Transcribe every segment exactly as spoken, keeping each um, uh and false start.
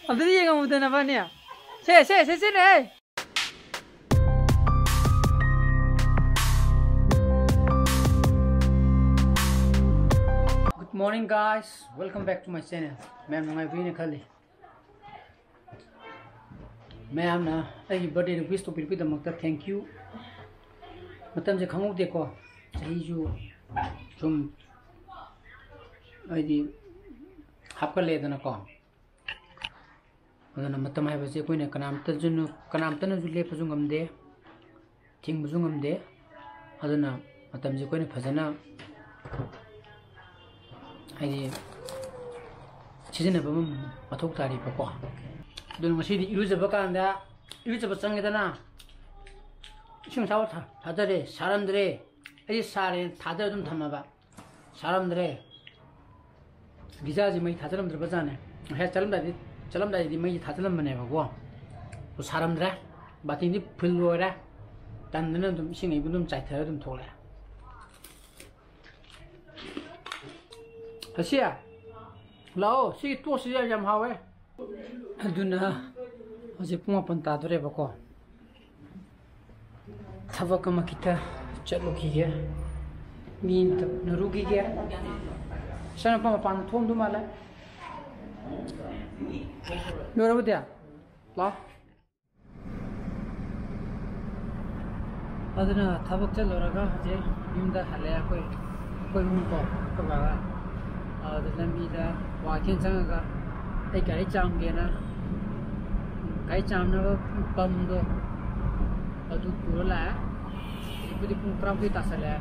ꯑꯝꯇꯗꯤ ꯌꯦꯡꯉꯝꯃꯨꯗꯅ ꯅꯕꯥꯅꯤ꯫ ꯁꯦ, ꯁꯦ, ꯁꯦ, ꯁꯤꯅꯦ, ꯍꯦ꯫ Good morning, guys. Welcome back to my channel. ꯃꯌꯥꯝ ꯅꯨꯡꯉꯥꯏꯕꯤꯅ ꯈꯜꯂꯤ꯫ ꯃꯌꯥꯝꯅ ꯑꯩꯒꯤ birthday wish ꯇꯧꯕꯤꯔꯛꯄꯒꯤꯗꯃꯛꯇ thank you꯫ ꯃꯇꯝꯁꯦ ꯈꯪꯍꯧꯗꯦꯀꯣ, ꯆꯍꯤꯁꯨ ꯁꯨꯝ ꯍꯥꯏꯗꯤ ꯍꯥꯞꯀꯠꯂꯦꯗꯅꯀꯣ꯫ ꯑꯗꯨꯅ ꯃꯇꯝ ꯍꯥꯏꯕꯁꯦ ꯑꯩꯈꯣꯏꯅ ꯀꯅꯥꯝꯇꯁꯨ, ꯀꯅꯥꯝꯇꯅꯁꯨ ꯂꯦꯞꯄꯁꯨ ꯉꯝꯗꯦ, ꯊꯤꯡꯕꯁꯨ ꯉꯝꯗꯦ꯫ ꯑꯗꯨꯅ ꯃꯇꯝꯁꯦ ꯑꯩꯈꯣꯏꯅ ꯐꯖꯅ ꯍꯥꯏꯗꯤ ꯁꯤꯖꯤꯟꯅꯕ ꯑꯃ ꯃꯊꯧ ꯇꯥꯔꯤꯕꯀꯣ꯫ ꯑꯗꯨꯅ ꯉꯁꯤꯗꯤ ꯏꯔꯨꯖꯕ ꯀꯥꯟꯗ, ꯏꯔꯨꯖꯕ ꯆꯪꯉꯦꯗꯅ, ꯏꯁꯤꯡ ꯑꯁꯥꯕ ꯊꯥ-, ꯊꯥꯗꯔꯦ, ꯁꯥꯔꯝꯗ꯭ꯔꯦ꯫ ꯑꯩ ꯁꯥꯔꯦꯅ ꯊꯥꯗꯔ ꯑꯗꯨꯝ ꯊꯝꯃꯕ꯫ ꯁꯥꯔꯝꯗ꯭ꯔꯦ꯫ ꯒꯤꯖꯥꯁꯤ ꯃꯩ ꯊꯥꯖꯔꯝꯗ꯭ꯔꯕꯖꯥꯠꯅꯦ꯫ ꯉꯁꯥꯏ ꯆꯠꯂꯝꯗꯥꯏꯗꯤ, ꯆꯠꯂꯝꯗꯥꯏꯗꯤ ꯃꯩꯁꯤ ꯊꯥꯖꯤꯜꯂꯝꯕꯅꯦꯕꯀꯣ꯫ ꯑꯗꯨ ꯁꯥꯔꯝꯗ꯭ꯔꯦ꯫ ꯕꯥꯇꯤꯟꯗꯤ full ꯂꯣꯏꯔꯦ꯫ ꯇꯟꯗꯅ ꯑꯗꯨꯝ ꯏꯁꯤꯡ ꯑꯏꯪꯕ ꯑꯗꯨꯝ ꯆꯥꯏꯊꯔ ꯑꯗꯨꯝ ꯊꯣꯛꯂꯛꯑꯦ꯫ ꯑꯁꯤ, ꯂꯥꯛꯑꯣ, ꯁꯤꯒꯤ ꯇꯣꯁꯁꯤ ꯌꯥꯝ, ꯌꯥꯝ ꯍꯥꯎꯋꯦ꯫ ꯑꯗꯨꯅ ꯍꯧꯖꯤꯛ ꯄꯨꯡ ꯃꯥꯄꯟ ꯇꯥꯗꯣꯔꯦꯕꯀꯣ꯫ ꯊꯕꯛ ꯑꯃ ꯈꯤꯇ ꯆꯠꯂꯨꯈꯤꯒꯦ꯫ ꯃꯤ ꯑꯝꯇ ꯎꯅꯔꯨꯈꯤꯒꯦ꯫ ꯏꯆꯥꯅꯨꯄꯥ ꯃꯄꯥꯟꯗ ꯊꯣꯛꯑꯝꯗꯧ ꯃꯥꯜꯂꯦ꯫ ꯂꯣꯏꯔꯕꯗꯤ? ꯂꯥꯛꯑꯣ꯫ ꯑꯗꯨꯅ ꯊꯕꯛ ꯆꯠꯂꯨꯔꯒ ꯍꯧꯖꯤꯛ ꯌꯨꯝꯗ ꯍꯜꯂꯛꯑꯦ ꯑꯩꯈꯣꯏ, ꯑꯩꯈꯣꯏ ꯑꯍꯨꯝ ꯀꯣ, ꯑꯩꯈꯣꯏ ꯕꯥꯒ꯫ ꯑꯗꯨꯗ ꯂꯝꯕꯤꯗ ꯋꯥꯀꯤꯡ ꯆꯪꯉꯒ ꯑꯩ ꯒꯥꯔꯤ ꯆꯥꯝꯒꯦꯅ ꯒꯥꯔꯤ ꯆꯥꯝꯅꯕ ꯄꯝꯗꯣ ꯑꯗꯨ ꯄꯨꯔ ꯂꯥꯛꯑꯦ꯫ ꯍꯧꯖꯤꯛꯄꯨꯗꯤ ꯄꯨꯡ ꯇꯔꯥꯃꯥꯊꯣꯏ ꯇꯥꯁꯜꯂꯛꯑꯦ꯫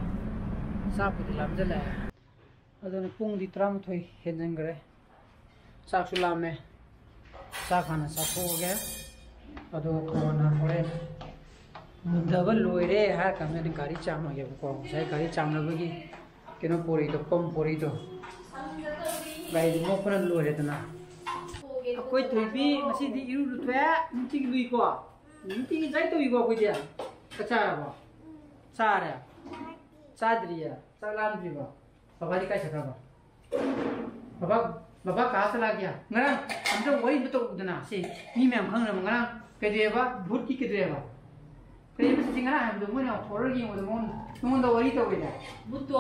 ꯆꯥꯛꯄꯨꯗꯤ ꯂꯥꯝꯁꯤꯜꯂꯛꯑꯦ꯫ ꯑꯗꯨꯅ ꯄꯨꯡꯗꯤ ꯇꯔꯥꯃꯥꯊꯣꯏ ꯍꯦꯟꯖꯟꯈ꯭ꯔꯦ꯫ ꯆꯥꯛꯁꯨ ꯂꯥꯝꯃꯦ꯫ ꯆꯥꯛ ꯍꯥꯟꯅ ꯆꯥꯊꯣꯛꯑꯒꯦ꯫ ꯑꯗꯨꯒ ꯀꯣꯟꯅ ꯍꯣꯔꯦꯟ ꯃꯨꯟꯊꯕ ꯂꯣꯏꯔꯦ ꯍꯥꯏꯔ ꯀꯥꯟꯗ ꯒꯥꯔꯤ ꯆꯥꯝꯃꯒꯦꯕꯀꯣ꯫ ꯉꯁꯥꯏ ꯒꯥꯔꯤ ꯆꯥꯝꯅꯕꯒꯤ ꯀꯩꯅꯣ ꯄꯣꯔꯛꯏꯗꯣ, ꯄꯝ ꯄꯣꯔꯛꯏꯗꯣ꯫ ꯒꯥꯔꯤꯗꯤ ꯃꯣꯠꯄꯅ ꯂꯣꯏꯔꯦꯗꯅ꯫ ꯑꯩꯈꯣꯏ ꯊꯣꯏꯕꯤ ꯉꯁꯤꯗꯤ ꯏꯔꯨ ꯂꯨꯊꯣꯛꯑꯦ꯫ ꯅꯨꯡꯇꯤꯒꯤ ꯂꯨꯏꯀꯣ꯫ ꯅꯨꯡꯇꯤꯒꯤ ꯇ꯭ꯔꯥꯏ ꯇꯧꯏꯀꯣ ꯑꯩꯈꯣꯏꯗꯤ꯫ ꯆꯥꯛ ꯆꯥꯔꯕꯣ? ꯆꯥꯔꯦ? ꯆꯥꯗ꯭ꯔꯤꯌꯦ? ꯆꯥꯛ ꯂꯥꯝꯗ꯭ꯔꯤꯕꯣ? ꯕꯕꯥꯗꯤ ꯀꯥꯏ ꯆꯠꯈ꯭ꯔꯕ? ꯕꯕꯥ, ꯕꯕꯥ ꯀꯥ ꯆꯠꯂꯛꯑꯒꯦ꯫ ꯉꯔꯥꯡ ꯑꯝꯇ ꯋꯥꯔꯤ ꯑꯝꯇ ꯇꯧꯗꯅ ꯁꯤ ꯃꯤ ꯃꯌꯥꯝ ꯈꯪꯅꯕ꯫ ꯉꯔꯥꯡ ꯀꯩꯗꯧꯑꯦꯕ? ꯚꯨꯠꯀꯤ ꯀꯩꯗꯧꯑꯦꯕ? ꯀꯩꯗꯧꯑꯦꯕ ꯁꯤꯁꯦ? ꯉꯔꯥꯡ ꯍꯥꯏꯕꯗꯣ ꯃꯣꯏꯅ ꯍꯣꯔꯔ ꯌꯦꯡꯕꯗꯣ ꯃꯉꯣꯟ-, ꯅꯉꯣꯟꯗ ꯋꯥꯔꯤ ꯇꯧꯋꯦꯗ꯫ ꯕꯨꯠꯇꯣ?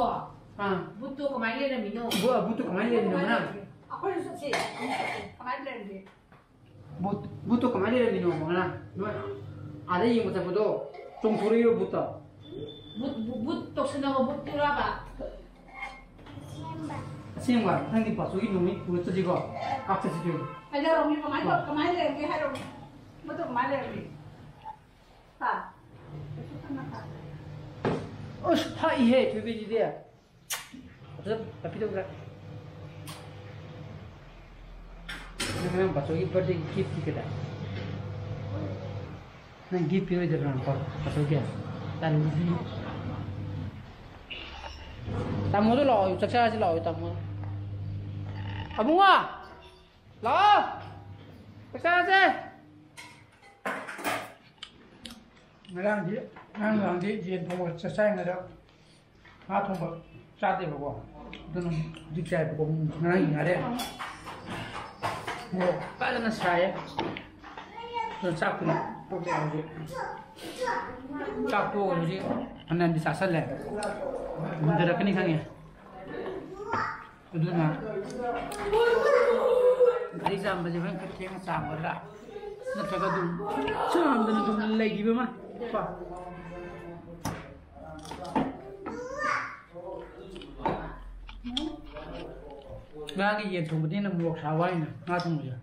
ꯑꯥ꯫ ꯕꯨꯠꯇꯣ ꯀꯃꯥꯏꯅ ꯂꯩꯔꯝꯃꯤꯅꯣ? ꯕꯨ-, ꯕꯨꯠꯇꯣ ꯀꯃꯥꯏꯅ ꯂꯩꯔꯝꯃꯤꯅꯣ ꯉꯔꯥꯡ? ꯑꯩꯈꯣꯏꯁꯨ ꯆꯠꯁꯤ꯫ ꯀꯃꯥꯏꯅ ꯂꯩꯔꯝꯒꯦ? ꯕꯨꯠ, ꯕꯨꯠꯇꯣ ꯀꯃꯥꯏꯅ ꯂꯩꯔꯝꯃꯤꯅꯣ ꯉꯔꯥꯡ? ꯅꯣꯏ ꯑꯥꯗ ꯌꯦꯡꯕ ꯆꯠꯄꯗꯣ ꯆꯣꯡꯊꯣꯔꯛꯏꯔꯣ ꯕꯨꯠꯇꯣ? ꯕꯨꯠ, ꯕꯨꯠ, ꯕꯨꯠ ꯇꯧꯁꯟꯅꯕ ꯕꯨꯠꯇꯨꯔꯕ? ꯑꯁꯦꯡꯕ꯫ ꯅꯪꯗꯤ ꯄꯥꯆꯧꯒꯤ ꯅꯣꯡꯃꯩ ꯄꯨꯔ ꯆꯠꯁꯤꯀꯣ? ꯀꯥꯞ ꯆꯠꯁꯤꯀꯣ? ꯍꯥꯏꯔꯛꯑꯣ, ꯃꯤ ꯀꯃꯥꯏꯅ ꯇꯧ-, ꯀꯃꯥꯏꯅ ꯂꯩꯔꯝꯒꯦ ꯍꯥꯏꯔꯛꯑꯣ꯫ ꯕꯨꯠꯇꯣ ꯀꯃꯥꯏꯅ ꯂꯩꯔꯝꯒꯦ? ꯍꯥ? ꯑꯁ, ꯐꯛꯏꯍꯦ, ꯊꯣꯏꯕꯤꯁꯤꯗꯤ꯫ ꯐꯖꯅ ꯇꯥꯛꯄꯤꯗꯧꯗ꯫ ꯅꯪ ꯉꯔꯥꯡ ꯕꯥꯆꯧꯒꯤ birthday gift ꯀꯩꯗ? ꯅꯪ gift ꯄꯤꯔꯣꯏꯗꯕ꯭ꯔꯥ, ꯅꯪꯀꯣ? ꯕꯥꯆꯧꯒꯤ? ꯇꯜꯂꯤꯍꯦ꯫ ꯇꯥꯃꯣꯗꯣ ꯂꯥꯛꯑꯣ, ꯆꯥꯛ ꯆꯥꯔꯁꯤ ꯂꯥꯛꯑꯣ, ꯇꯥꯃꯣ꯫ ꯑꯕꯨꯡꯉꯣ! ꯂꯥꯛꯑꯣ! ꯆꯥꯛ ꯆꯥꯔꯁꯦ! ꯉꯔꯥꯡꯗꯤ, ꯉꯔꯥꯡ ꯅꯨꯡꯗꯥꯡꯗꯤ ꯌꯦꯟ ꯊꯣꯡꯕ ꯆꯥꯛ ꯆꯥꯔꯤꯉꯩꯗ ꯉꯥ ꯊꯣꯡꯕ ꯆꯥꯗꯦꯕꯀꯣ꯫ ꯑꯗꯨꯅ ꯍꯧꯖꯤꯛ ꯆꯥꯏꯕꯀꯣ꯫ ꯉꯔꯥꯡꯒꯤ ꯉꯥꯔꯦ꯫ ꯃꯣꯔꯣꯛ ꯐꯖꯅ ꯁꯥꯏꯌꯦ꯫ ꯑꯗꯨꯅ ꯆꯥꯛꯇꯨꯅ ꯇꯣꯛꯑꯦ ꯍꯧꯖꯤꯛ꯫ ꯆꯥꯛ ꯇꯣꯛꯑꯒ ꯍꯧꯖꯤꯛ ꯐꯅꯌꯥꯝꯗꯤ ꯆꯥꯁꯜꯂꯦ꯫ ꯃꯨꯟꯊꯔꯛꯀꯅꯤ ꯈꯪꯉꯦ꯫ ꯑꯗꯨꯅ ꯒꯥꯔꯤ ꯆꯥꯝꯕꯁꯦ ꯍꯣꯔꯦꯟ ꯈꯔ ꯊꯦꯡꯅ ꯆꯥꯝꯒꯗ꯭ꯔꯥ? ꯅꯠꯇ꯭ꯔꯒ ꯑꯗꯨꯝ ꯆꯥꯝꯗꯅ ꯑꯗꯨꯝ ꯂꯩꯈꯤꯕ ꯑꯃ ꯀꯣ? ꯉꯥꯒꯤ ꯌꯦꯟ ꯊꯣꯡꯕꯗꯤ ꯍꯦꯟꯅ ꯃꯣꯔꯣꯛ ꯁꯥꯕ ꯋꯥꯅꯤꯅ ꯉꯥ ꯊꯣꯡꯕꯁꯦ꯫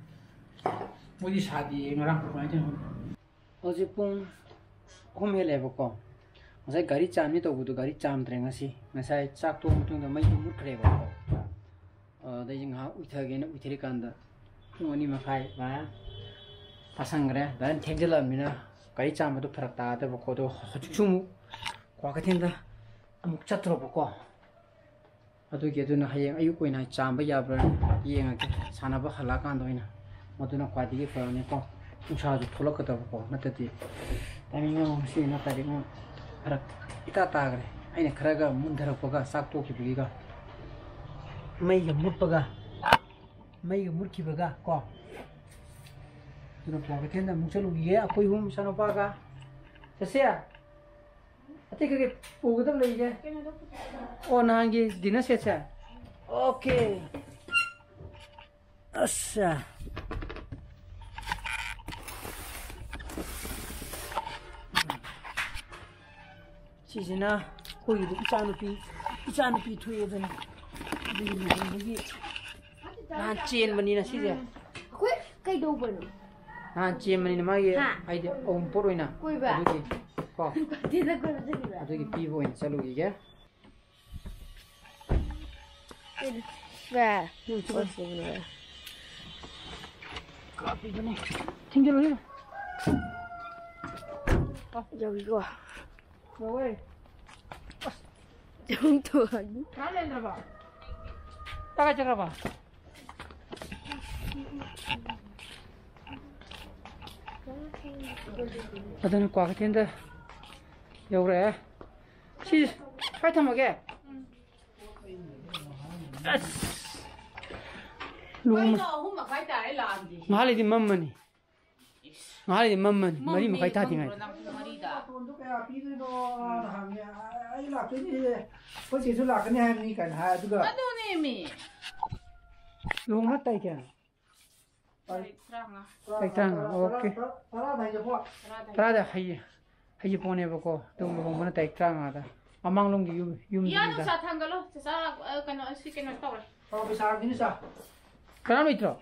ꯃꯣꯏꯗꯤ ꯁꯥꯗꯦꯌꯦ ꯉꯔꯥꯡ꯫ ꯀꯃꯥꯏꯅ ꯇꯧꯔꯤꯅꯣ ꯈꯪꯗꯦ꯫ ꯍꯧꯖꯤꯛ ꯄꯨꯡ ꯑꯍꯨꯝ ꯍꯦꯜꯂꯦꯕꯀꯣ꯫ ꯉꯁꯥꯏ ꯒꯥꯔꯤ ꯆꯥꯝꯅꯤ ꯇꯧꯕꯗꯣ ꯒꯥꯔꯤ ꯆꯥꯝꯗ꯭ꯔꯦ ꯉꯁꯤ꯫ ꯉꯁꯥꯏ ꯆꯥꯛ ꯇꯣꯛꯑ ꯃꯇꯨꯡꯗ ꯃꯩꯗꯣ ꯃꯨꯠꯈ꯭ꯔꯦꯕꯀꯣ꯫ ꯑꯗꯨꯗꯩ ꯑꯩꯁꯦ ꯉꯥꯏꯍꯥꯛ ꯎꯏꯊꯒꯦꯅ ꯎꯏꯊꯔꯤꯀꯥꯟꯗ ꯄꯨꯡ ꯑꯅꯤ ꯃꯈꯥꯏ ꯑꯗꯨꯃꯥꯏꯅ ꯇꯥꯁꯟꯈ꯭ꯔꯦ꯫ ꯑꯗꯨꯃꯥꯏꯅ ꯊꯦꯡꯖꯤꯜꯂꯛꯑꯕꯅꯤꯅ ꯒꯥꯔꯤ ꯆꯥꯝꯕꯗꯣ ꯐꯔꯛ ꯇꯥꯗꯕꯀꯣ꯫ ꯑꯗꯣ ꯍꯧꯖꯤꯛꯁꯨ ꯑꯃꯨꯛ ꯀ꯭ꯋꯥꯀꯩꯊꯦꯜꯗ ꯑꯃꯨꯛ ꯆꯠꯇ꯭ꯔꯣꯕꯀꯣ꯫ ꯑꯗꯨꯒꯤ, ꯑꯗꯨꯅ ꯍꯌꯦꯡ ꯑꯌꯨꯛ ꯑꯣꯏꯅ ꯆꯥꯝꯕ ꯌꯥꯕ꯭ꯔꯥ ꯌꯦꯡꯉꯒꯦ, ꯁꯥꯟꯅꯕ ꯍꯜꯂꯛꯑꯀꯥꯟꯗ ꯑꯣꯏꯅ꯫ ꯃꯗꯨꯅ ꯈ꯭ꯋꯥꯏꯗꯒꯤ ꯐꯔꯅꯤꯀꯣ꯫ ꯅꯨꯡꯁꯥꯁꯨ ꯊꯣꯛꯂꯛꯀꯗꯕꯀꯣ, ꯅꯠꯇ꯭ꯔꯗꯤ timing ꯑꯃ ꯉꯁꯤ ꯅꯠꯇ꯭ꯔꯗꯤ ꯑꯃꯨꯛ ꯐꯔꯛ ꯏꯇꯥ ꯇꯥꯈ꯭ꯔꯦ꯫ ꯑꯩꯅ ꯈꯔꯒ ꯃꯨꯟꯊꯔꯛꯄꯒ, ꯆꯥꯛ ꯇꯣꯛꯈꯤꯕꯒꯤꯒ ꯃꯩꯒ ꯃꯨꯠꯄꯒ ꯃꯩꯒ ꯃꯨꯠꯈꯤꯕꯒ ꯀꯣ꯫ ꯑꯗꯨꯅ ꯀ꯭ꯋꯥꯀꯩꯊꯦꯜꯗ ꯑꯃꯨꯛ ꯆꯠꯂꯨꯈꯤꯒꯦ ꯑꯩꯈꯣꯏ ꯑꯍꯨꯝ ꯏꯆꯥꯅꯨꯄꯥꯒ꯫ ꯆꯠꯁꯦ꯫ ꯑꯇꯩ ꯀꯩꯀꯩ ꯄꯨꯒꯗꯕ ꯂꯩꯒꯦ? ꯑꯣ, ꯅꯍꯥꯟꯒꯤ dinner setꯁꯦ? Okay꯫ ꯑꯁ꯫ ꯁꯤꯁꯤꯅ ꯑꯩꯈꯣꯏꯒꯤꯗꯤ ꯏꯆꯥꯅꯨꯄꯤ, ꯏꯆꯥꯅꯨꯄꯤ ꯊꯣꯛꯑꯦꯗꯅ꯫ ꯑꯗꯨꯒꯤ ꯂꯨꯍꯣꯡꯕꯒꯤ ꯅꯍꯥꯟ ꯆꯦꯟꯕꯅꯤꯅ ꯁꯤꯁꯦ꯫ ꯑꯩꯈꯣꯏ ꯀꯩꯗꯧꯕꯅꯣ? ꯅꯍꯥꯟ ꯆꯦꯟꯕꯅꯤꯅ ꯃꯥꯒꯤ ꯍꯥ? ꯍꯥꯏꯗꯤ ꯑꯎꯟꯄꯣꯠ ꯑꯣꯏꯅ꯫ ꯀꯣꯏꯕ? ꯑꯗꯨꯒꯤ ꯀꯣ꯫ ꯀꯩꯊꯦꯜꯗ ꯀꯣꯏꯕ ꯆꯠꯂꯤꯕ? ꯑꯗꯨꯒꯤ ꯄꯤꯕ ꯑꯣꯏꯅ ꯆꯠꯂꯨꯈꯤꯒꯦ꯫ ꯀꯥꯞꯄꯤꯕꯅꯦ꯫ ꯊꯤꯡꯖꯤꯜꯂꯨ, ꯊꯤꯡꯖꯤꯜꯂꯨ꯫ ꯌꯧꯏꯀꯣ꯫ ꯌꯧꯋꯦ꯫ ꯑꯁ꯫ ꯌꯧꯊꯣꯛꯑꯅꯤ꯫ ꯀꯅꯥ ꯂꯩꯔꯝꯗ꯭ꯔꯕ? ꯀꯥꯏ ꯆꯠꯈ꯭ꯔꯕ? ꯑꯗꯨꯅ ꯀ꯭ꯋꯥꯀꯩꯊꯦꯜꯗ ꯌꯧꯔꯛꯑꯦ꯫ ꯁꯤ ꯁ꯭ꯋꯥꯏ ꯊꯝꯃꯒꯦ꯫ ꯑꯁ꯫ ꯂꯨꯍꯣꯡꯕ ꯀꯩꯅꯣ, ꯑꯍꯨꯝ ꯃꯈꯥꯏ ꯇꯥꯔꯦ ꯂꯥꯛꯑꯝꯗꯦ꯫ ꯉꯥꯏꯍꯥꯛ ꯂꯩꯗꯤ ꯃꯝꯃꯅꯤ꯫ ꯏꯁ꯫ ꯉꯥꯏꯍꯥꯛ ꯂꯩꯗꯤ ꯃꯝꯃꯅꯤ꯫ ꯃꯔꯤ ꯃꯝꯃꯦ, ꯃꯈꯥꯏ ꯇꯥꯗ꯭ꯔꯤꯉꯩꯗ꯫ ꯃꯝꯗ꯭ꯔꯣ ꯅꯪ ꯄꯨꯡ ꯃꯔꯤꯗ? ꯃꯇꯣꯟꯗꯣ ꯀꯌꯥ ꯄꯤꯗꯣꯏꯅꯣ? ꯍꯪꯉꯦ꯫ ꯑꯩ ꯂꯥꯛꯇꯣꯏꯅꯦ꯫ ꯑꯩꯈꯣꯏ ꯆꯦꯁꯨ ꯂꯥꯛꯀꯅꯤ ꯍꯥꯏꯕꯅꯤ ꯀꯥꯏꯅ ꯍꯥꯏ꯫ ꯑꯗꯨꯒ ꯑꯗꯨꯅꯦꯃꯤ꯫ ꯂꯨꯍꯣꯡꯕ ꯇꯥꯔꯤꯛ ꯀꯌꯥ? ꯇꯥꯔꯤꯛ ꯇꯔꯥꯃꯉꯥ꯫ ꯇꯥꯔꯤꯛ ꯇꯔꯥꯃꯉꯥ, okay꯫ ꯇꯔꯥ-, ꯇꯔꯥꯗ ꯍꯩꯖꯤꯡꯄꯣꯠ꯫ ꯇꯔꯥꯗ ꯍꯩꯖꯤꯡꯄꯣꯠ꯫ ꯇꯔꯥꯗ ꯍꯩ-, ꯍꯩꯖꯤꯡꯄꯣꯠꯅꯦꯕꯀꯣ꯫ ꯑꯗꯨꯒ ꯂꯨꯍꯣꯡꯕꯅ ꯇꯥꯔꯤꯛ ꯇꯔꯥꯃꯉꯥꯗ꯫ ꯃꯃꯥꯡꯂꯣꯝꯒꯤ ꯌꯨꯝ, ꯌꯨꯝꯗꯨꯅꯤꯗ꯫ ꯏꯌꯥ, ꯅꯨꯡꯁꯥ ꯊꯥꯡꯒꯠꯂꯣ꯫ ꯆꯥꯆꯥ, ꯑ, ꯀꯩꯅꯣ, ꯁꯤ ꯀꯩꯅꯣ ꯇꯧꯔꯦ꯫ ꯑꯣ, ꯄꯩꯁꯥ ꯍꯥꯞꯈꯤꯅꯤ ꯁꯥ꯫ ꯀꯅꯥꯝ ꯂꯩꯇ꯭ꯔꯣ?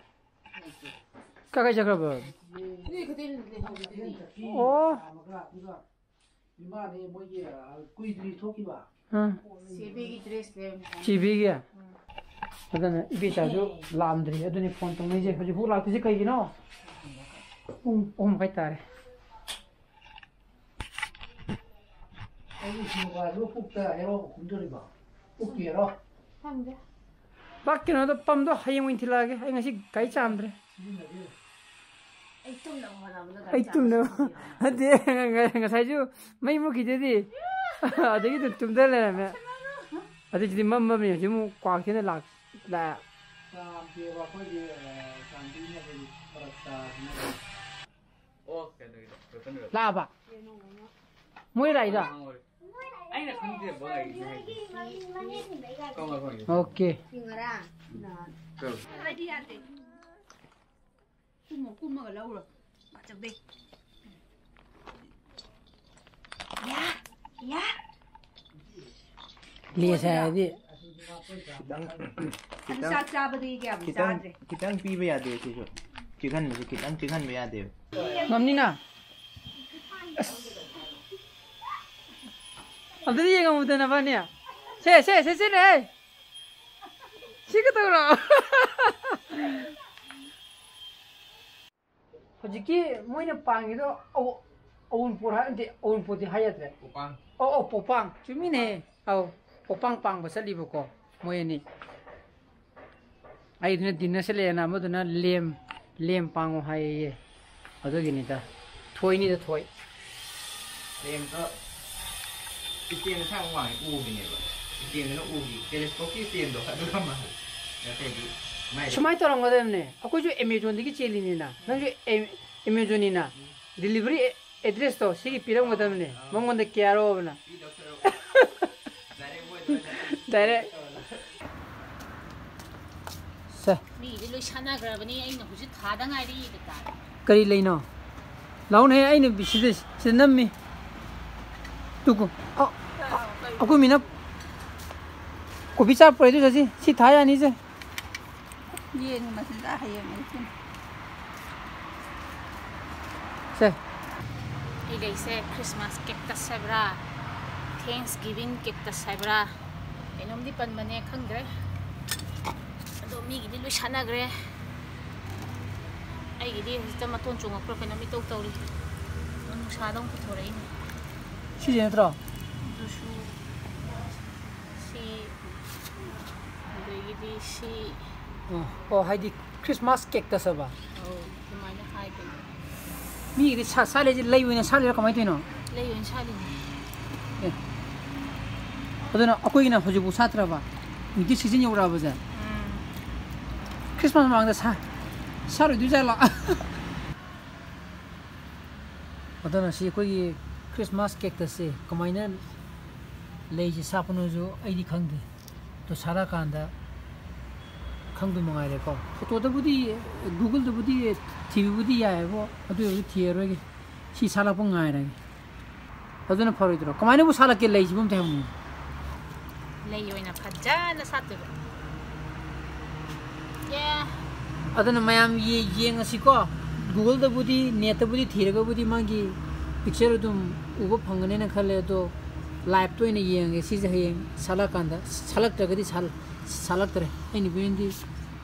ꯀꯥꯏ ꯀꯥꯏ ꯆꯠꯈ꯭ꯔꯕ? ꯅꯣꯏ ꯈꯛꯇ ꯂꯩꯍꯧꯕꯗꯨꯗꯤ꯫ ꯑꯣ꯫ ꯑꯗꯨꯒ ꯏꯃꯥꯅꯦ ꯃꯣꯏꯒꯤ, ꯑ, ꯀꯨꯏꯗ꯭ꯔꯤ ꯊꯣꯛꯈꯤꯕ꯫ ꯑꯥ꯫ ꯆꯦꯕꯤꯒꯤ dress ꯂꯩꯔꯝꯃꯤ꯫ ꯆꯦꯕꯤꯒꯤ? ꯎꯝ꯫ ꯑꯗꯨꯅ ꯏꯕꯦꯆꯥꯁꯨ ꯂꯥꯛꯑꯝꯗ꯭ꯔꯤ꯫ ꯑꯗꯨꯅꯤ phone ꯇꯧꯅꯩꯁꯦ꯫ ꯍꯧꯖꯤꯛꯐꯥꯎ ꯂꯥꯛꯇ꯭ꯔꯤꯁꯦ ꯀꯩꯒꯤꯅꯣ? ꯄꯨꯡ ꯑꯍꯨꯝ ꯃꯈꯥꯏ ꯇꯥꯔꯦ꯫ ꯑꯩꯒꯤ ꯁꯤꯡꯖꯨ ꯄꯨꯛꯇ ꯍꯦꯔꯣ ꯍꯨꯝꯗꯣꯔꯤꯕ꯫ ꯄꯨꯛꯀꯤ ꯍꯦꯔꯣ꯫ ꯈꯪꯗꯦ꯫ ꯄꯥꯛ ꯀꯩꯅꯣꯗꯣ, ꯄꯝꯗꯣ ꯍꯌꯦꯡ ꯑꯣꯏꯅ ꯊꯤꯜꯂꯛꯑꯒꯦ꯫ ꯑꯩ ꯉꯁꯤ ꯒꯥꯔꯤ ꯆꯥꯝꯗ꯭ꯔꯦ꯫ ꯁꯤꯖꯤꯟꯅꯗꯦ꯫ ꯑꯩ ꯇꯨꯝꯅꯕ ꯍꯣꯠꯅꯕꯗ ꯒꯥꯔꯤ ꯑꯩ ꯆꯥꯝꯕ ꯇꯨꯝꯅꯕ꯫ ꯁꯪꯗꯦ꯫ ꯅꯠꯇꯦ, ꯉ-, ꯉ-, ꯉꯁꯥꯏꯁꯨ ꯃꯩ ꯃꯨꯠꯈꯤꯗꯨꯗꯤ꯫ ꯑꯗꯒꯤ ꯑꯗꯨꯝ ꯇꯨꯝꯗ ꯂꯩꯔꯝꯃꯦ꯫ ꯑꯗꯨꯒꯤꯗꯤ ꯃꯝꯃꯕꯅꯤ꯫ ꯍꯧꯖꯤꯛ ꯑꯃꯨꯛ ꯀ꯭ꯋꯥꯀꯩꯊꯦꯜꯗ ꯂꯥꯛ-, ꯂꯥꯛꯑꯦ꯫ ꯂꯥꯛꯑꯝꯗꯦꯕ ꯑꯩꯈꯣꯏꯒꯤ, ꯑ, ꯆꯥꯟꯕꯤꯅꯕꯒꯤ ꯐꯔꯛ ꯇꯥꯗꯅ꯫ ꯑꯣ, ꯀꯩꯅꯣꯒꯤꯗꯣ, ꯀꯩꯅꯣ, ꯂꯥꯛꯑꯕ? ꯃꯣꯏ ꯂꯥꯛꯏꯗꯣ? ꯑꯩꯅ ꯈꯪꯗꯦꯕ ꯂꯩꯔꯤꯁꯦ ꯍꯥꯏꯗꯤ꯫ ꯀꯧ, ꯀꯧ, ꯀꯧ꯫ ꯑꯣꯀꯦ꯫ ꯀꯧ꯫ ꯀꯨꯝꯃꯣ, ꯀꯨꯝꯃꯒ ꯂꯧꯔꯣ꯫ ꯃꯥꯆꯧꯕꯤ꯫ ꯌꯥ, ꯌꯥ꯫ ꯂꯦꯁ ꯍꯥꯏꯔꯗꯤ꯫ ꯑꯗꯨ ꯆꯥꯛ ꯆꯥꯕꯗꯒꯤ ꯀꯌꯥꯕꯨ ꯈꯤꯇꯪ ꯆꯥꯗ꯭ꯔꯦ꯫ ꯈꯤꯇꯪ ꯄꯤꯕ ꯌꯥꯗꯦ ꯁꯤꯁꯨ꯫ ꯆꯤꯛꯍꯟꯕꯁꯦ ꯈꯤꯇꯪ ꯆꯤꯛꯍꯟꯕ ꯌꯥꯗꯦꯕ꯫ ꯉꯝꯅꯤꯅ? ꯑꯁ꯫ ꯑꯝꯇꯗꯤ ꯌꯦꯡꯉꯝꯃꯨꯗꯅ ꯅꯕꯥꯅꯤ꯫ ꯁꯦ, ꯁꯦ, ꯁꯦ, ꯁꯦꯅꯦ, ꯍꯦ꯫ ꯁꯤ ꯀꯩꯗꯧꯔꯣ? ꯍꯧꯖꯤꯛꯀꯤ ꯃꯣꯏꯅ ꯄꯥꯡꯉꯤꯗꯣ ꯑꯋꯨ- ꯑꯋꯨꯟꯄꯣꯠ ꯍꯥꯏ ꯅꯠꯇꯦ, ꯑꯋꯨꯟꯄꯣꯠꯇꯤ ꯍꯥꯏ ꯌꯥꯗ꯭ꯔꯦ꯫ ꯄꯣꯄꯥꯡ꯫ ꯑꯧ ꯑꯧ, ꯄꯣꯄꯥꯡ꯫ ꯆꯨꯝꯃꯤꯅꯦ꯫ ꯑꯧ, ꯄꯣꯄꯥꯡ ꯄꯥꯡꯕ ꯆꯠꯂꯤꯕꯀꯣ ꯃꯣꯏ ꯑꯅꯤ꯫ ꯑꯩꯗꯨꯅ ꯗꯤꯟꯅꯔ ꯁꯤꯜꯂꯛꯑꯦꯅ ꯑꯃꯗꯨꯅ ꯂꯦꯝ ꯂꯦꯝ ꯄꯥꯡꯉꯣ ꯍꯥꯏꯌꯦ꯫ ꯑꯗꯨꯒꯤꯅꯤꯗ꯫ ꯊꯣꯏꯅꯤꯗ ꯊꯣꯏ꯫ ꯂꯦꯝꯗꯣ ꯏꯁꯇꯦꯟ ꯑꯁꯥꯡꯕ ꯋꯥꯡꯉꯦ ꯎꯒꯤꯅꯦꯕ꯫ ꯏꯁꯇꯦꯟꯗꯨꯅ ꯎꯒꯤ ꯇꯦꯂꯦꯁꯀꯣꯞꯀꯤ ꯏꯁꯇꯦꯟꯗꯣ ꯑꯗꯨꯒ ꯃꯥꯜꯂꯦ꯫ ꯅꯠꯇ꯭ꯔꯗꯤ ꯃꯥꯏꯗꯤ ꯁꯨꯃꯥꯏꯅ ꯇꯧꯔꯝꯒꯗꯕꯅꯦ꯫ ꯑꯩꯈꯣꯏꯁꯨ ꯑꯦꯃꯦꯖꯣꯟꯗꯒꯤ ꯆꯦꯜꯂꯤꯅꯤꯅ, ꯅꯪꯁꯨ ꯑꯦ- ꯑꯦꯃꯦꯖꯣꯟꯅꯤꯅ꯫ ꯗꯤꯂꯤꯚꯔꯤ ꯑꯦꯗ꯭ꯔꯦꯁꯇꯣ ꯁꯤꯒꯤ ꯄꯤꯔꯝꯒꯗꯕꯅꯦ ꯃꯉꯣꯟꯗ ꯀꯦꯌꯥꯔ ꯑꯣꯏꯕꯅ꯫ ꯄꯤꯗꯧ ꯁꯔꯨꯛ ꯗꯥꯏꯔꯦꯛ ꯃꯣꯏꯗ ꯑꯣꯏꯅ ꯗꯥꯏꯔꯦꯛ꯫ ꯁꯦ꯫ ꯃꯤꯗꯤ ꯂꯣꯏ ꯁꯥꯟꯅꯈ꯭ꯔꯕꯅꯤ, ꯑꯩꯅ ꯍꯧꯖꯤꯛ ꯊꯥꯗ ꯉꯥꯏꯔꯤ ꯀꯩꯀꯥ꯫ ꯀꯔꯤ ꯂꯩꯅꯣ? ꯂꯥꯎꯅꯦ, ꯑꯩꯅ ꯁꯤꯗ ꯁꯤꯗ ꯅꯝꯃꯤ꯫ ꯇꯨꯀꯨ꯫ ꯑ, ꯑꯩꯈꯣꯏ ꯃꯤꯅ ꯀꯣꯕꯤ ꯆꯥꯔ ꯄꯨꯔꯛꯏꯗꯨ ꯆꯠꯁꯤ꯫ ꯁꯤ ꯊꯥ ꯌꯥꯅꯤꯁꯦ꯫ ꯌꯦꯟꯒꯤ ꯃꯆꯤꯟꯖꯥꯛ ꯍꯌꯦꯡ ꯑꯌꯨꯛꯀꯤꯅꯤ꯫ ꯁꯦ꯫ ꯑꯩ ꯂꯩꯁꯦ ꯈ꯭ꯔꯤꯁꯃꯥꯁ ꯀꯦꯛꯇꯁ ꯍꯥꯏꯕ꯭ꯔꯥ, ꯊꯦꯡꯁ ꯒꯤꯚꯤꯡ ꯀꯦꯛꯇꯁ ꯍꯥꯏꯕ꯭ꯔꯥ, ꯀꯩꯅꯣꯝꯗꯤ ꯄꯟꯕꯅꯦ, ꯈꯪꯗ꯭ꯔꯦ꯫ ꯑꯗꯣ ꯃꯤꯒꯤꯗꯤ ꯂꯣꯏ ꯁꯥꯟꯅꯈ꯭ꯔꯦ꯫ ꯑꯩꯒꯤꯗꯤ ꯍꯧꯖꯤꯛꯇ ꯃꯇꯣꯟ ꯆꯣꯡꯉꯛꯄ꯭ꯔꯥ ꯀꯩꯅꯣꯝ ꯏꯇꯧ ꯇꯧꯔꯤ꯫ ꯅꯨꯡꯁꯥꯗ ꯑꯃꯨꯛ ꯄꯨꯊꯣꯔꯛꯏꯅꯦ꯫ ꯁꯤꯁꯦ ꯅꯠꯇ꯭ꯔꯣ? ꯑꯗꯨꯁꯨ ꯁꯤ, ꯑꯗꯒꯤꯗꯤ ꯁꯤ꯫ ꯑꯣ, ꯑꯣ, ꯍꯥꯏꯗꯤ ꯈ꯭ꯔꯤꯁꯃꯥꯁ ꯀꯦꯛꯇꯁ ꯍꯥꯏꯕ? ꯑꯧ, ꯑꯗꯨꯃꯥꯏꯅ ꯍꯥꯏꯗꯣꯏꯅꯦ꯫ ꯃꯤꯒꯤꯗꯤ ꯁꯥ- ꯁꯥꯠꯂꯤꯁꯦ ꯂꯩ ꯑꯣꯏꯅ ꯁꯥꯠꯂꯤꯔꯥ ꯀꯃꯥꯏꯅ ꯇꯧꯔꯤꯅꯣ? ꯂꯩ ꯑꯣꯏꯅ ꯁꯥꯠꯂꯤꯅꯦ꯫ ꯑꯗꯨꯅ ꯑꯩꯈꯣꯏꯒꯤꯅ ꯍꯧꯖꯤꯛꯐꯥꯎ ꯁꯥꯠꯇ꯭ꯔꯕ? ꯍꯧꯖꯤꯛꯇꯤ ꯁꯤꯖꯟ ꯌꯧꯔꯛꯑꯕꯁꯦ? ꯎꯝ꯫ ꯈ꯭ꯔꯤꯁꯃꯥꯁ ꯃꯃꯥꯡꯗ ꯁꯥ ꯁꯥꯔꯣꯏꯗꯣꯏꯖꯥꯠꯂꯣ? ꯑꯗꯨꯅ ꯁꯤ ꯑꯩꯈꯣꯏꯒꯤ ꯈ꯭ꯔꯤꯁꯃꯥꯁ ꯀꯦꯛꯇꯁꯁꯦ ꯀꯃꯥꯏꯅ ꯂꯩꯁꯤ ꯁꯥꯠꯄꯅꯣꯁꯨ ꯑꯩꯗꯤ ꯈꯪꯗꯦ꯫ ꯑꯗꯣ ꯁꯥꯠꯂꯛꯑꯀꯥꯟꯗ ꯈꯪꯗꯣꯏ ꯃꯉꯥꯏꯔꯦꯀꯣ꯫ ꯐꯣꯇꯣꯗꯕꯨꯗꯤ, ꯒꯨꯒꯜꯗꯕꯨꯗꯤ ꯊꯤꯕꯕꯨꯗꯤ ꯌꯥꯏꯑꯕꯣ, ꯑꯗꯨ ꯑꯣꯏꯔꯁꯨ ꯊꯤꯔꯔꯣꯏꯒꯦ꯫ ꯁꯤ ꯁꯥꯠꯂꯛꯄ ꯉꯥꯏꯔꯒꯦ꯫ ꯑꯗꯨꯅ ꯐꯔꯣꯏꯗ꯭ꯔꯣ? ꯀꯃꯥꯏꯅꯕꯨ ꯁꯥꯠꯂꯛꯀꯦ ꯂꯩꯁꯤꯕꯨ ꯑꯝꯇ ꯍꯪꯉꯨ꯫ ꯂꯩ ꯑꯣꯏꯅ ꯐꯖꯅ ꯁꯥꯠꯇꯣꯏꯕ꯫ ꯑꯦ꯫ ꯑꯗꯨꯅ ꯃꯌꯥꯝ ꯌꯦ-, ꯌꯦꯡꯉꯁꯤꯀꯣ꯫ ꯒꯨꯒꯜꯗꯕꯨꯗꯤ, ꯅꯦꯠꯇꯕꯨꯗꯤ ꯊꯤꯔꯒꯕꯨꯗꯤ ꯃꯥꯒꯤ ꯄꯤꯛꯆꯔ ꯑꯗꯨꯝ ꯎꯕ ꯐꯪꯒꯅꯦꯅ ꯈꯜꯂꯦ, ꯑꯗꯣ ꯂꯥꯏꯞꯇ ꯑꯣꯏꯅ ꯌꯦꯡꯉꯒꯦ꯫ ꯁꯤꯁꯦ ꯍꯌꯦꯡ ꯁꯥꯠꯂꯛꯀꯥꯟꯗ, ꯁꯥꯠꯂꯛꯇ꯭ꯔꯒꯗꯤ ꯁꯥꯠ-, ꯁꯥꯠꯂꯛꯇ꯭ꯔꯦ꯫ ꯑꯩꯅ ꯕꯤꯔꯦꯟꯗꯤ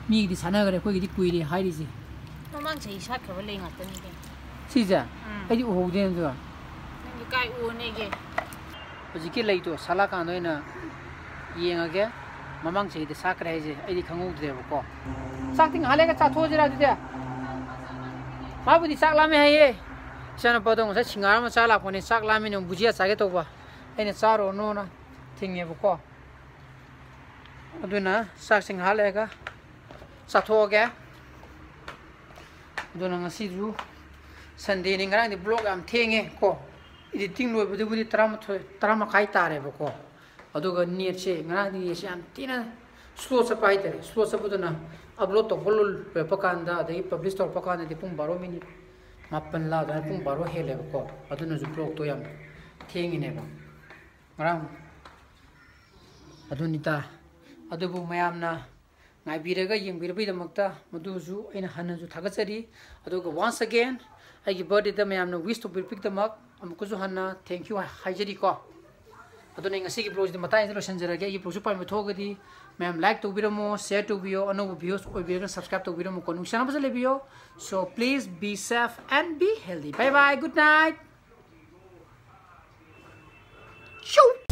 ꯃꯤꯒꯤꯗꯤ ꯁꯥꯠꯅꯈ꯭ꯔꯦ, ꯑꯩꯈꯣꯏꯒꯤꯗꯤ ꯀꯨꯏꯔꯦ ꯍꯥꯏꯔꯤꯁꯦ꯫ ꯃꯃꯥꯡ ꯆꯍꯤ ꯁꯥꯠꯈ꯭ꯔꯕ ꯂꯩ ꯉꯥꯛꯇꯅꯤ ꯀꯩꯅꯣ꯫ ꯁꯤꯁꯦ? ꯎꯝ꯫ ꯑꯩꯗꯤ ꯎꯍꯧꯗꯦꯅꯦ ꯑꯗꯨ꯫ ꯅꯪꯗꯤ ꯀꯥꯏ ꯎꯅꯦꯒꯦ? ꯍꯧꯖꯤꯛꯀꯤ ꯂꯩꯗꯣ ꯁꯥꯠꯂꯛꯀꯥꯟꯗ ꯑꯣꯏꯅ ꯌꯦꯡꯉꯒꯦ꯫ ꯃꯃꯥꯡ ꯆꯍꯤꯗ ꯁꯥꯠꯈ꯭ꯔꯦ ꯍꯥꯏꯁꯦ ꯑꯩꯗꯤ ꯈꯪꯍꯧꯗ꯭ꯔꯦꯕꯀꯣ꯫ ꯆꯥꯛꯇꯤ ꯉꯥꯏꯍꯥꯛ ꯂꯩꯔꯒ ꯆꯥꯊꯣꯛꯑꯁꯤꯔ ꯑꯗꯨꯗꯤ? ꯃꯥꯕꯨꯗꯤ ꯆꯥꯛ ꯂꯥꯝꯃꯦ ꯍꯥꯏꯌꯦ꯫ ꯏꯆꯥꯅꯨꯄꯥꯗꯣ ꯉꯁꯥꯏ ꯁꯤꯡꯍꯥꯔ ꯑꯃ ꯆꯥ ꯂꯥꯛꯄꯅꯦ, ꯆꯥꯛ ꯂꯥꯝꯃꯦꯅ ꯕꯨꯖꯤꯌꯥ ꯆꯥꯒꯦ ꯇꯧꯕ꯫ ꯑꯩꯅ ꯆꯥꯔꯨꯔꯅꯣꯅ ꯊꯤꯡꯉꯦꯕꯀꯣ꯫ ꯑꯗꯨꯅ ꯆꯥꯛꯁꯦ ꯉꯥꯏꯍꯥꯛ ꯂꯩꯔꯒ ꯆꯥꯊꯣꯛꯑꯒꯦ꯫ ꯑꯗꯨꯅ ꯉꯁꯤꯁꯨ ꯁꯟꯗꯦꯅꯤ, ꯉꯔꯥꯡꯗꯤ ꯕ꯭ꯂꯣꯛ ꯌꯥꯝ ꯊꯦꯡꯉꯦ ꯀꯣ꯫ ꯏꯗꯤꯇꯤꯡ ꯂꯣꯏꯕꯗꯕꯨꯗꯤ ꯇꯔꯥꯃꯥꯊꯣꯏ, ꯇꯔꯥ ꯃꯈꯥꯏ ꯇꯥꯔꯦꯕꯀꯣ꯫ ꯑꯗꯨꯒ ꯅꯦꯠꯁꯦ, ꯉꯔꯥꯡꯗꯤ ꯅꯦꯠꯁꯦ ꯌꯥꯝ ꯊꯤꯅ ꯁ꯭ꯂꯣ ꯆꯠꯄ ꯍꯥꯏꯇꯥꯔꯦ꯫ ꯁ꯭ꯂꯣ ꯆꯠꯄꯗꯨꯅ ꯑꯞꯂꯣꯗ ꯇꯧꯕ ꯂꯣꯏꯔꯛꯄ ꯀꯥꯟꯗ, ꯑꯗꯒꯤ ꯄꯕ꯭ꯂꯤꯁ ꯇꯧꯔꯛꯄ ꯀꯥꯟꯗꯗꯤ ꯄꯨꯡ ꯕꯥꯔꯣ ꯃꯤꯅꯤꯠ ꯃꯥꯄꯟꯂ ꯑꯗꯨꯃꯥꯏꯅ, ꯄꯨꯡ ꯕꯥꯔꯣ ꯍꯦꯜꯂꯦꯕꯀꯣ꯫ ꯑꯗꯨꯅꯁꯨ ꯕ꯭ꯂꯣꯛꯇꯣ ꯌꯥꯝ ꯊꯦꯡꯉꯤꯅꯦꯕ ꯉꯔꯥꯡ꯫ ꯑꯗꯨꯅꯤꯇꯥ꯫ ꯑꯗꯨꯕꯨ ꯃꯌꯥꯝꯅ ꯉꯥꯏꯕꯤꯔꯒ ꯌꯦꯡꯕꯤꯔꯕꯒꯤꯗꯃꯛꯇ ꯃꯗꯨꯁꯨ ꯑꯩꯅ ꯍꯟꯅꯁꯨ ꯊꯥꯒꯠꯆꯔꯤ꯫ ꯑꯗꯨꯒ once again ꯑꯩꯒꯤ ꯕꯥꯔꯗꯦꯗ ꯃꯌꯥꯝꯅ ꯋꯤꯁ ꯇꯧꯕꯤꯔꯛꯄꯒꯤꯗꯃꯛ ꯑꯃꯨꯛꯀꯁꯨ ꯍꯟꯅ thank you ꯍꯥꯏꯖꯔꯤꯀꯣ꯫ ꯑꯗꯨꯅ ꯑꯩ ꯉꯁꯤꯒꯤ ꯕ꯭ꯂꯣꯒꯁꯤꯗꯤ ꯃꯇꯥꯡꯁꯤꯗ ꯂꯣꯏꯁꯤꯟꯖꯔꯒꯦ꯫ ꯑꯩꯒꯤ ꯕ꯭ꯂꯣꯒꯁꯨ ꯄꯥꯝꯕ ꯊꯣꯛꯑꯒꯗꯤ ꯃꯌꯥꯝ ꯂꯥꯏꯛ ꯇꯧꯕꯤꯔꯝꯃꯣ, ꯁꯤꯌꯔ ꯇꯧꯕꯤꯌꯣ, ꯑꯅꯧꯕ ꯚ꯭ꯌꯨꯁ ꯑꯣꯏꯕꯤꯔꯒꯅ ꯁꯕꯁꯀ꯭ꯔꯥꯏꯕ ꯇꯧꯕꯤꯔꯝꯃꯨꯀꯣ꯫ ꯅꯨꯡꯁꯤꯅꯕꯁꯨ ꯂꯩꯕꯤꯌꯣ꯫ So please be safe and be healthy. Bye bye, good night. Chow.